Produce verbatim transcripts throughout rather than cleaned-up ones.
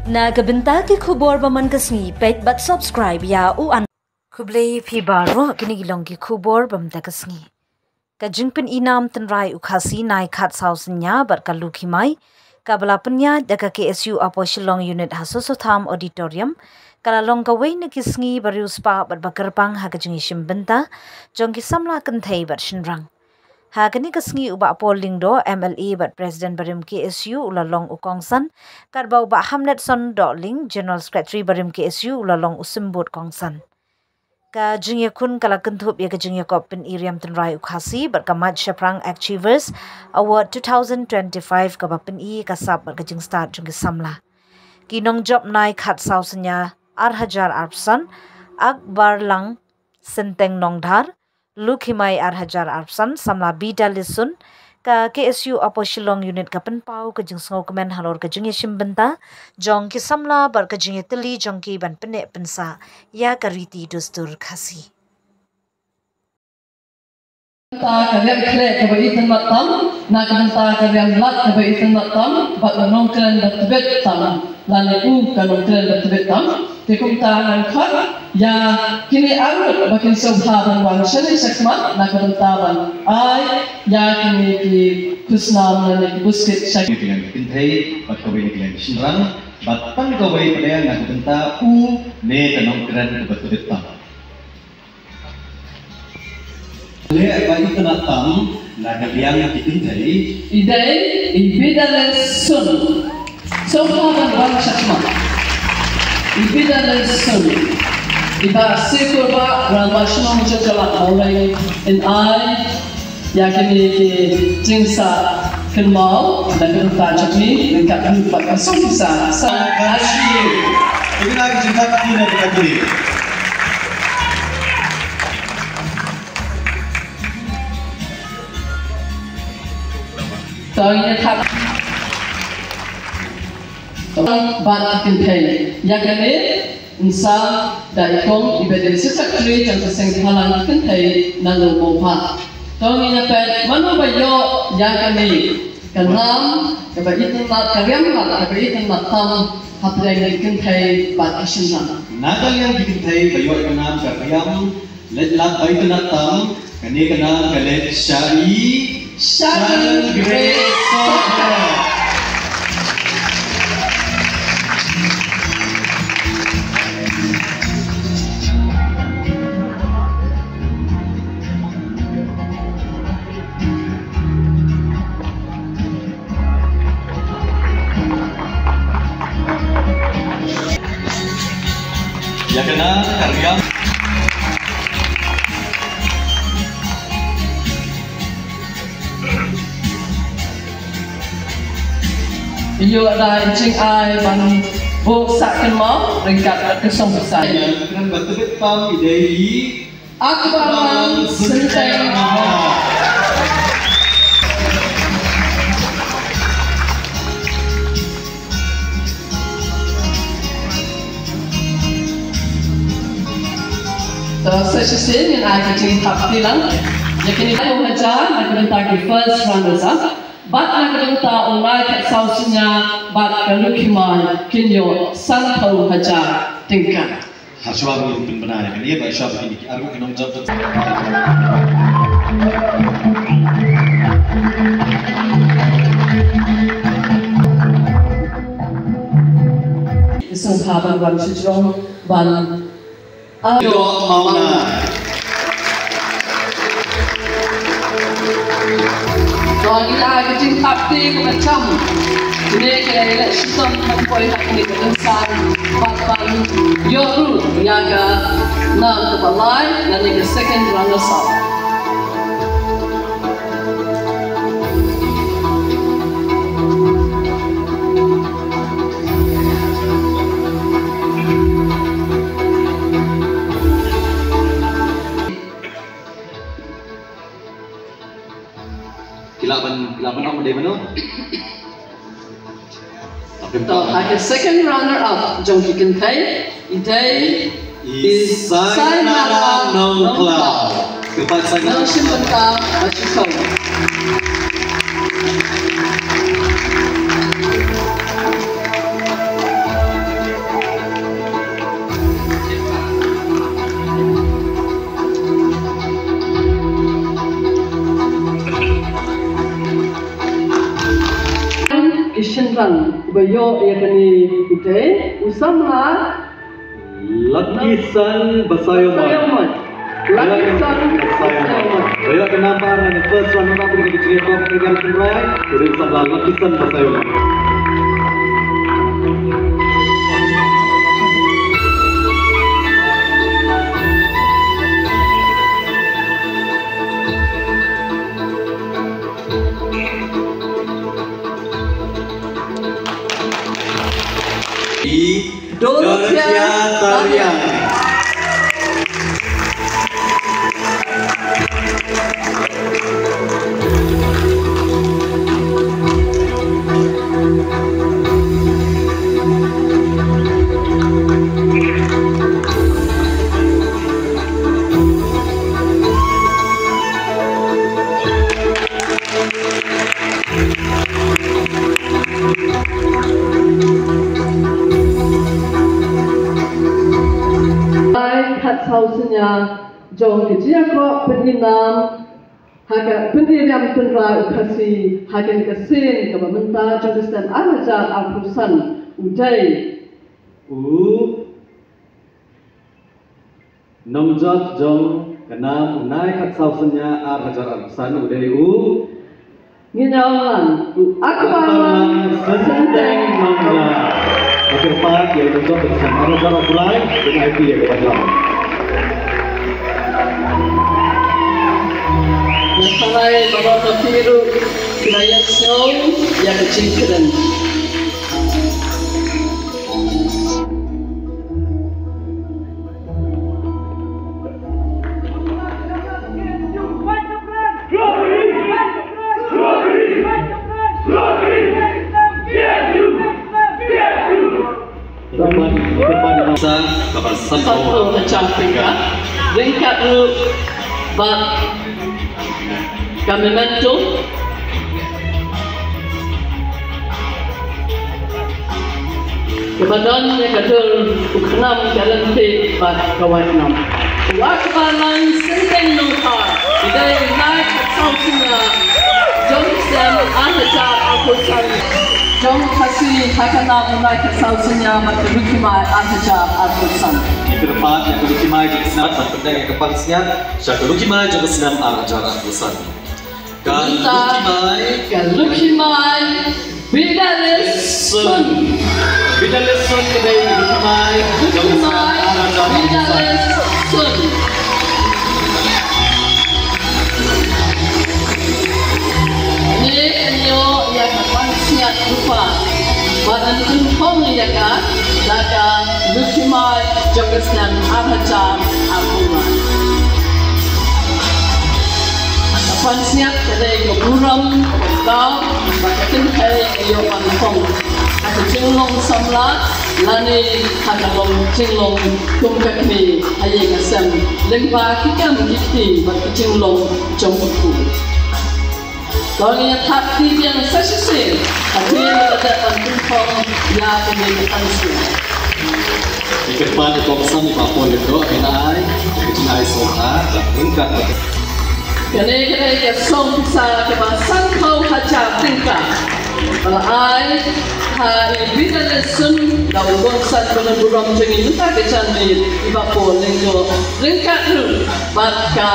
Na ka bynta ki khubor ba man ka sngi, peit bad subscribe ïa u an. Khublei phi baroh, kine ki long ki khubor ba man ka sngi. Ka jingpyni nam tynrai u Khasi Nai Khatsaw Synñia bad ka Lukhimai, kaba la pynïaid da ka K S U Upper Shillong Unit ha Sosotham Auditorium, ka la long kawei na ki sngi ba riewspah bad ba kyrpang ha ka jingïashim bynta jong ki samla kynthei bad shynrang. Ha kane ka sngi u Bah Paul Lyngdoh, M L A bad President barim K S U, u la long u kongsan, katba u Bah Hamletson Dohling, General Secretary barim K S U, u la long u symbud kongsan. Ka jingïakhun ka la kynthup ïa ka jingïakop pyni riam tynrai u Khasi bad ka Mait Shaphrang Achievers Award two thousand twenty-five, kaba pyni ka sap bad ka jingstad jong ki samla. Ki nongjop Nai Khatsaw Synñia ar hajar arphew san, Akbar Lang Synteng Nongdhar, Lukhimai ar hajar arphew san, samla Bidales Sun, ka K S U Upper Shillong Unit ka pynpaw ka jingsngewkmen halor ka jingïashim bynta jong ki samla bad ka jingïatylli jong ki ban pynneh pynsah ïa ka riti dustur Khasi. Ka bynta ka riam khleh kaba itynnad tam, na ka bynta ka riam lad kaba itynnad tam, bad ka nongkren ba tbit tam, lane u ka nongkren ba tbit tam. Te kumta ngan khot ïa kine arngut ba kin sngewbha ban wan shane shakhmat na ka bynta ban ai ïa kine ki khusnam lane ki buskit sha ki kynthei bad kawei na ki shynrang, bad tang kawei pat na ka bynta u ne ka nongkren kaba tbit tam. Leh ba itynnad tam na ka liang ki kynthei. I dei i Bidales Sun. Sngewbha ban wan shakhmat. I Bidales Sun. I Bah Sikur Bah Rangbah Shnong Jylla Mawlai in ai ïa kine ki jingsah kynmaw na ka bynta jong ngi, ryngkat bad ka song pisa. Sa ka shi. Ina ki jingkhat ki na ka kuri. To ïa thap. Bad kynthei. Ïa kane, yn sa da i kong i ba dei secretary jong ka seng bhalang kynthei na Lum Mawphah. To ngin ïa peit mano ba ïoh ïa kane ka nam kaba itynnad, ka riam lad kaba itynnad tam hapdeng ki kynthei bad ki shynrang. Na ka liang ki kynthei ba ïoh ka nam ka riam lad lad ba itynnad tam, kane ka nam ka leit sha i Sharon Grace Sohra. Ïa kane ka riam. Ïoh da i jingai ban buh sah kynmaw ryngkat ka song pisa. Ïa kane ba tbit tam i dei i Akbar Synteng. To sa shisien ngin ai ka jingthap kti lang ïa kine ki hajar na ka bynta ki first runners up. Bad na ka bynta u Nai Khatsaw Synñia bad ka Lukhimai kin ïoh sanphew hajar tyngka. Ha shuwa ba ngin pynbna ïa kane, ba shuwa ba kine ki arngut ki nongjop. Ki sngewbha ban wan sha jrong ban, ah, ïoh mawna. To ngin ai ka jingthap kti kaba cham. Kine ki la ïaleh shitom ban poi ha kane ka rynsan bad ban ïoh ruh ïa ka nam kaba lai lane ka second runners up. Ki lah ban, ki lah ban ong dei mano? To, ha ka second runner up jong ki kynthei, i dei i Sainara Nongkhlaw. Kyrpad Sainara. Nongshim bynta, ba shu khong. Ba ïoh ïa kane u tei, u samla Lucky Sun Basaiawmoit. Basaiawmoit. Lucky Sun Basaiawmoit. Basaiawmoit. Ba ïoh ka nambar ha ka first round, nambar pun ka jingïakhun ka jingïakhun. Uri samla Lucky Sun Basaiawmoit. I Dorothea Dorothea Tariang. Tariang. Ai khatsaw synñia jong ka jingïakop pyni nam ha ka pyni riam tynrai u Khasi ha kane ka sien kaba mynta jong ka snem ar hajar arphew san u dei u nongjop jong ka nam u Nai khatsaw synñia ar hajar arphew san u dei u Ngiñawlan, u Akbar Lang Synteng Nongja. Kyrpad ïa u nongjop jong ka snem ar hajar arphew lai, un ai phi ïa ka badlam. Ïa ka lai baroh ka phi ruh, ki la ïasngew ïa ka jingkren. Sa kaba sanphew hajar tyngka. Ryngkat ruh bad ka memento. Kaba don ïa ka dur u khnam ka lynti bad ka waitnam. U Akbar Lang Synteng Nongkha, i dei u nai khatsaw synñia jong ka snem ar hajar arphew san jong ka Khasi ha ka nam u nai khatsaw synñia bad ka Lucky Mai ar hajar arphew san. Ngi kyrpad ïa ka Lucky Mai jong ka snem bad pyndonkam ïa ka pansngiat sha ka Lucky Mai jong ka snem ar hajar arphew san. Ka Lucky Mai. Ka Lucky Mai Bidalis Sun. Bidalis Sun ka dei ka Lucky Mai. Lucky Mai Bidalis Sun. Ngi ïoh ïa ka pansngiat rupa bad ngi pynphong ïa ka da ka Lucky Mai jong ka snem ar hajar arphew lai. Ka pansngiat ka dei ka burom, ka kyrteng bad ka kynthei ka ïoh ban phong ha ka jinglong samla lane ha ka long jinglong kum ka kmie ha ïing ha sem lyngba ki kam ki kti bad ka jinglong jong u khun. Ka ïa thap ki biang sa shisien hadien ba la dep ban pynphong ïa kane ka pansngiat. Ïa kyrpad ïa kong sam ïa ba pon ïa kong ïa ai ïa ka jingai sngewbha ryngkat bad kane ka dei ka song pisa kaba sanphew hajar tyngka ba la ai ha i Bidalis Sun da u kongsan ba la burom jong ngi mynta ka janmiet i Bah Paul Lyngdoh ryngkat ruh bad ka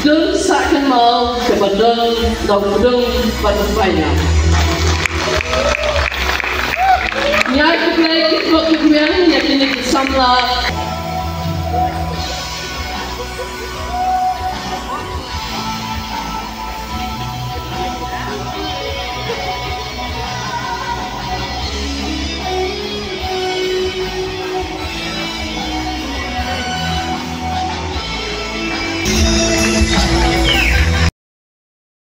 Dur sah kynmaw kaba don da u kdung bad u paidbah. Ngi ai khublei kyrpad kyrpad ïa kine ki samla.